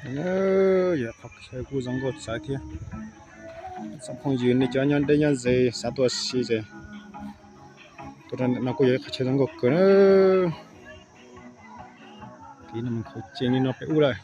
Yog qhov chaw kuj zoo nkauj txawv thiab. Tsoom phooj ywg nej cov nyob deb nyob ze xav tuaj si ces tuaj no kuj yog ib qhov chaw zoo nkauj kawg na. Tiv no khaus cees li no pem ub lawm.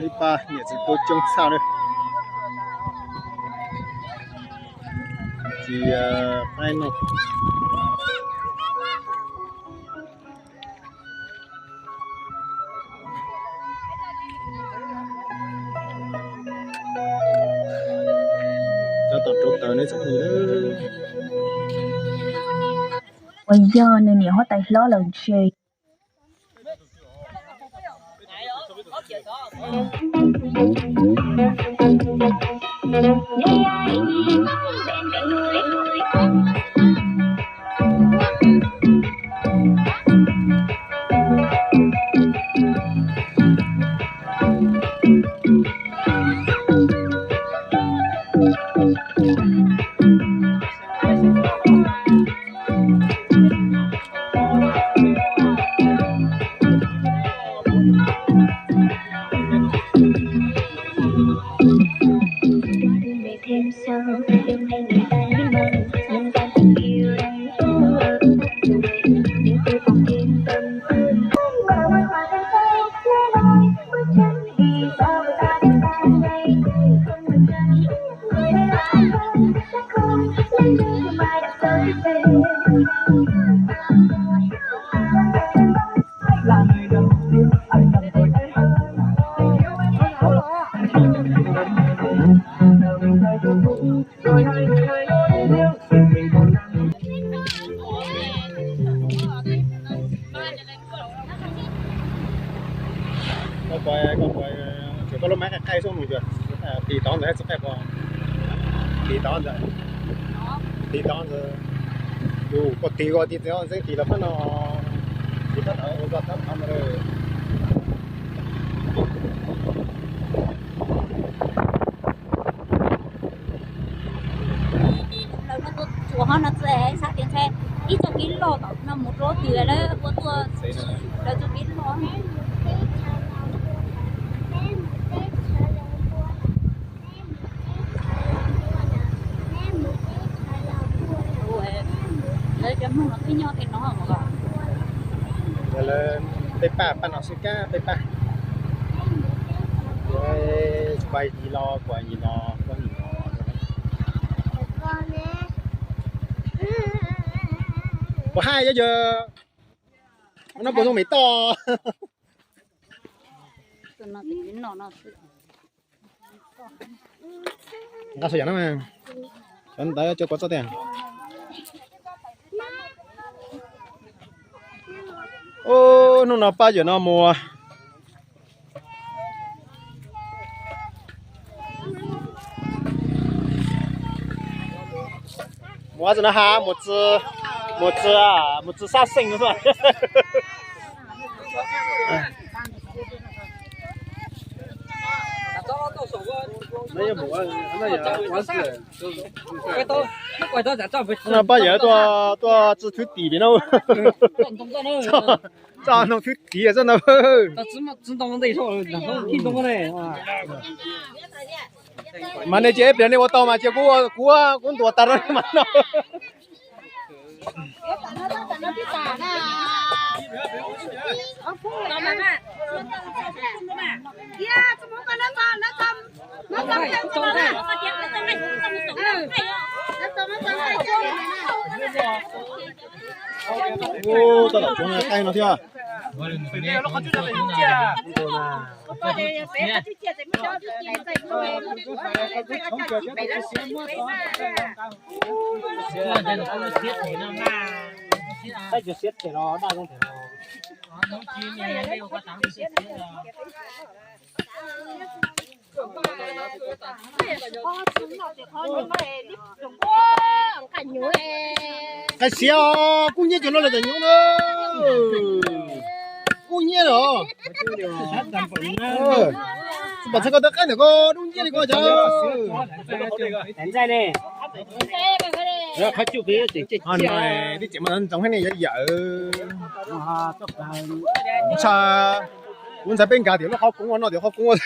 Ib pab niam txiv tub coob tshaj na. Txiv qaib no. Tab tom rauv taws ne tsoom phooj ywg. Uas yog nws niam huab tais hlob lawm ntshe. Koj puas, koj puas, koj lub mab qaij qaij xwb mus, tis tod ntawd tsis qaij puas? Tis tod ntawd, tis tod ntawd. Yus koj tis koj tis txiv ntxeeb tis los pab no, tis pab tod ua koj tab tod ntawd. Lawv muaj tuaj tsuas hov no txawm xav tias ntshe ib txoj kev loj tom no mus rau twg lawv ua tuaj, lawv txoj kev loj. Lawv cov Hmoob no twb nyob tej no. Lawv peb pab, pab no xwb kab peb pab. Pab yim los kuas yim los kuas yim los. Puas haj yog yog no puas zoo me toj? Nqa xov yam no, cov ntawd cov kua txob tiag. Ub, hnub no pab yawm no mus. Ua tsi na ha mus tsi, mus tsi, mus tsi sab xeej xwb. Pab yawg tuaj tsi thwv tim pem no. Tso ntoo thwv tim xwb ntag. Mas nej cia ib pliag nej ua tau mas cia kuv, kuv, kuv ntuas tag rau mas no. Ub, tau tom tsuav qaij no thiab. Qas xiav os, kub hnyiab cov no lawm tam nyuv na. Kub hnyiab los. Tsis pom txhais ko taw qaib ntawm ko dub nciab li ko cas. Tib tseem mas ntxoov heev ne yawm yawm. Ntsha, kuv ntxhais peb nkag tim lub qhov koob ua no tim qhov koob ua.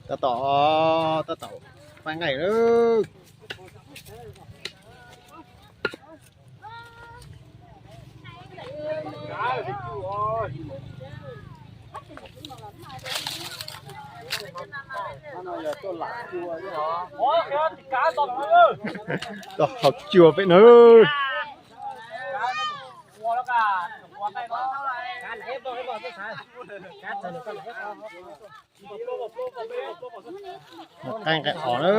Tab tom, tab tom faib nqaij lawm. Tau haus cua peb na. Qaij nqaij qhov na.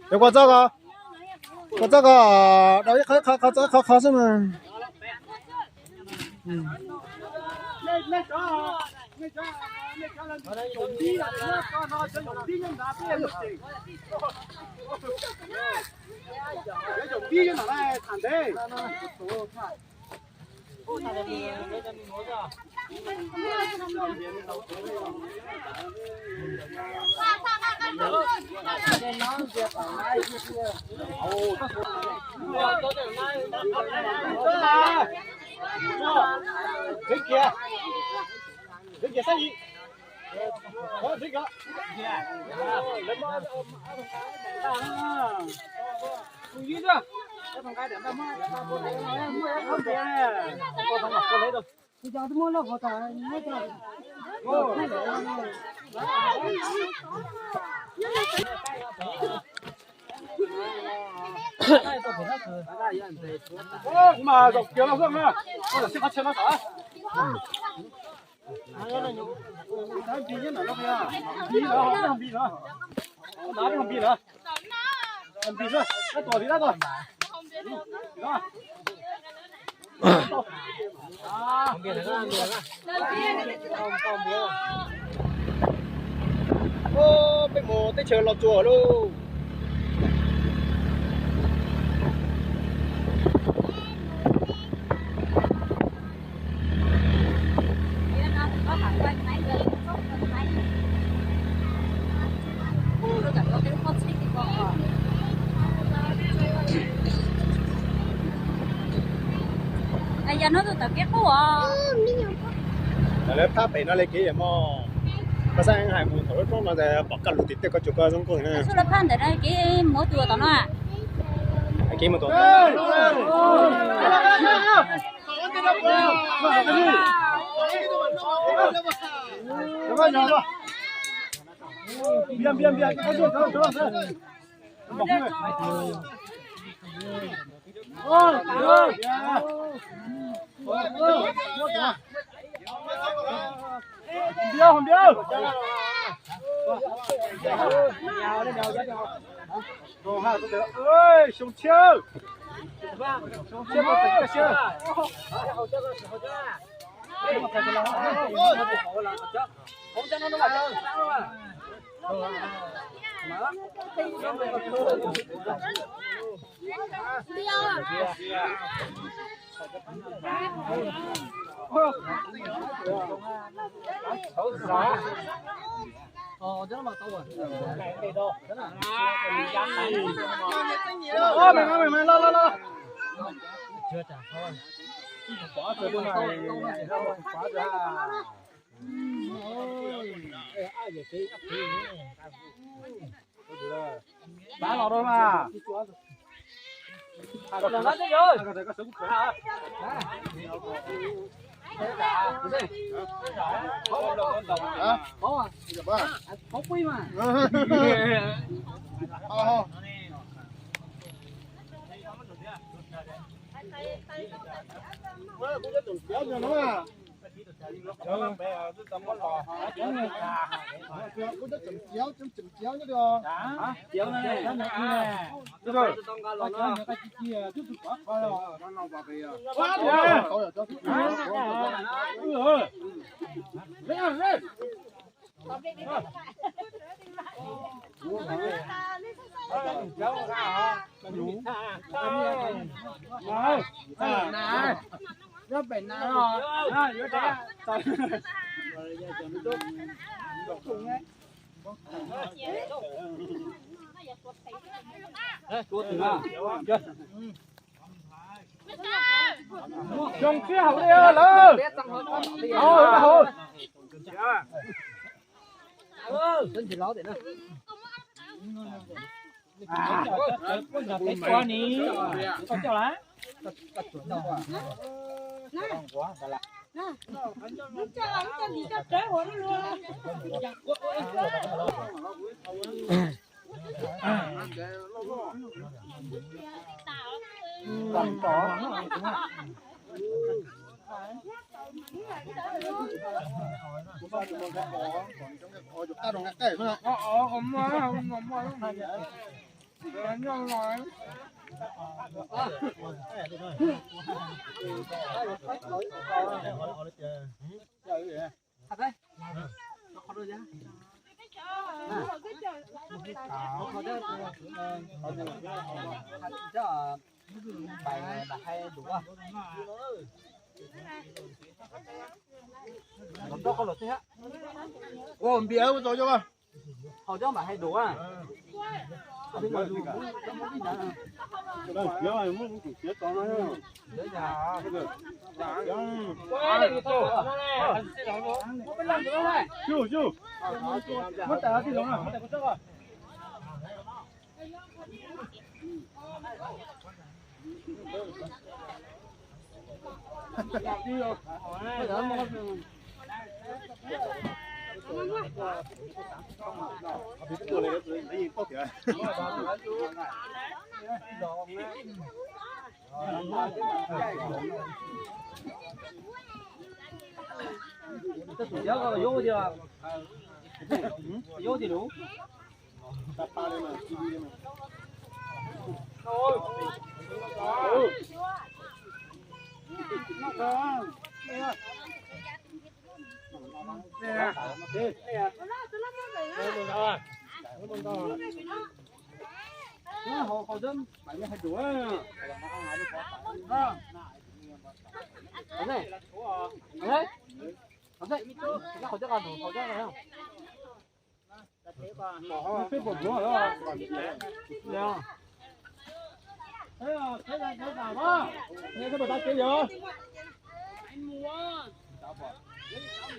Yog kua txob ko, kua txob ko, dau ib qho qho, qhov txob qhov qhov xwb mas. Mas zaum kiag los xwb na. Qhov chaw no xav. Npis nyob ntawm no, npis lawm, npis lawm. Npis lawm, npis lawm. Npis xwb, tab tom, tab tom. Peb mus teb chaws Los Tsuas lauj. Yog hnub twg tawm kev qub os. Tawm lawv phab pem no li kev yam mog. Koj xav hais mus thaum lub roob no pom kaj lug tim tej koj tsuas koj zoo nkauj na. Txhua lawv phab ntawm no kev mus tus tom no. Kev mus tom. Xyoo tshiab, xyoo tshiab, Pab los rau mas. Xyoo tshiab haus li lawm. Haus, haus. Ua npias ua tau cov. Hauv cov mam hais dua.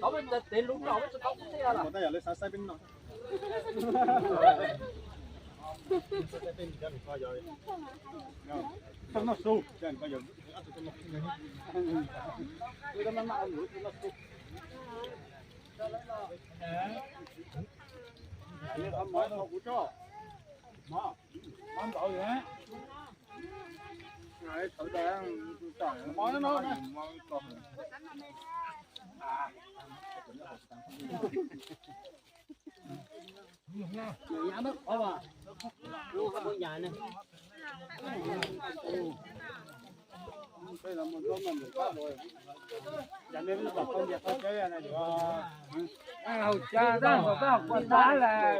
Tau, tev lub rau tsis tau kuv thiab lawm. Hauv tsa tab tom tab quas tab lawm.